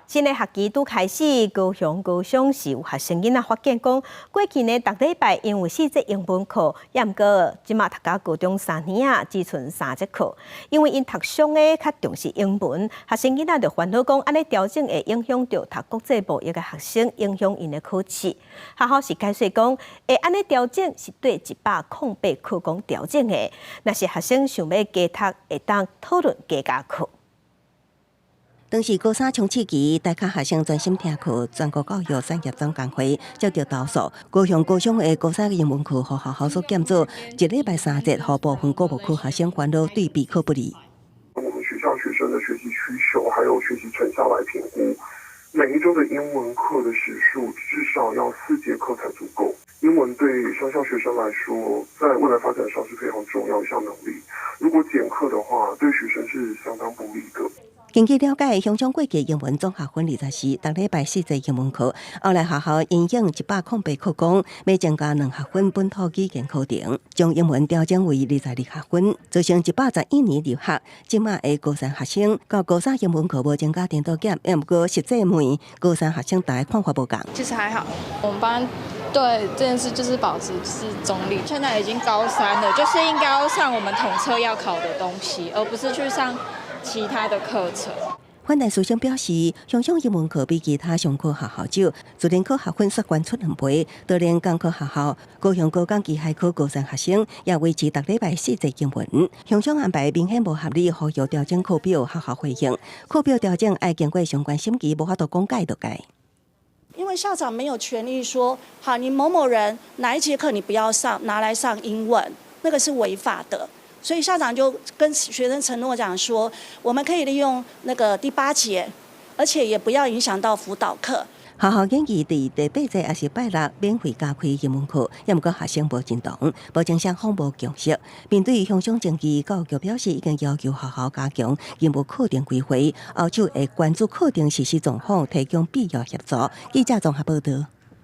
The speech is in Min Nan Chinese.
新的學期拄開始，高雄高商是有學生囡仔發現講，過去呢，逐禮拜𪜶有四節英文課，也毋過這馬讀到高中3年啊，只賰三節課。因為𪜶讀商的較重視英文，學生囡仔就煩惱講，按呢調整會影響著讀國際貿易的學生，影響𪜶的考試。學校是解釋講，會按呢調整是對108課綱調整的，若是學生想欲加讀，會當討論加加課。當時高三衝刺期，大家學生專心聽課。全國教育產業總工會接著投訴，高雄高商的高三英文課，予學校所減做一禮拜三節，予部分國貿科學生煩惱對備考不利。我們學校學生的學習需求還有學習成效來評估，每一周的英文課的時數至少要4節課才足夠。英文對商校學生來說，在未來發展上是非常重要一項能力。如果減課的話，對學生是相當不利的。根據了解，鄉長過去英文總學分24，逐禮拜四節英文課。後來學校因應108課綱，欲增加2學分本土語言課程，將英文調整為22學分，造成111年入學，這馬的高三學生到高三英文課無增加程度減，毋過實際問高三學生大家看法無仝。其實還好，我們班對這件事就是保持是中立。現在已經高三了，就是應該要上我們統測要考的東西，而不是去上其他的課程。反彈師生表示，鄉長英文課比其他商科學校少，自然科學分煞懸出兩倍，就連工科學校高雄高工機械科高三學生也維持逐禮拜四節英文。鄉長安排明顯無合理，呼籲調整課表，學校回應課表調整愛經過相關審議，無法度講改就改。因為校長沒有權利說，好，你某某人哪一節課你不要上，拿來上英文，那個是違法的。所以校長就跟學生承諾講說，我們可以利用那個第八節，而且也不要影響到輔導課。學校建議佇第八節抑是拜六免費加開英文課，也毋過學生無認同，目前雙方無共識。面對鄉長爭議，教育局表示已經要求學校加強英文課程規劃，後續會關注課程實施狀況，提供必要協助。記者綜合報道。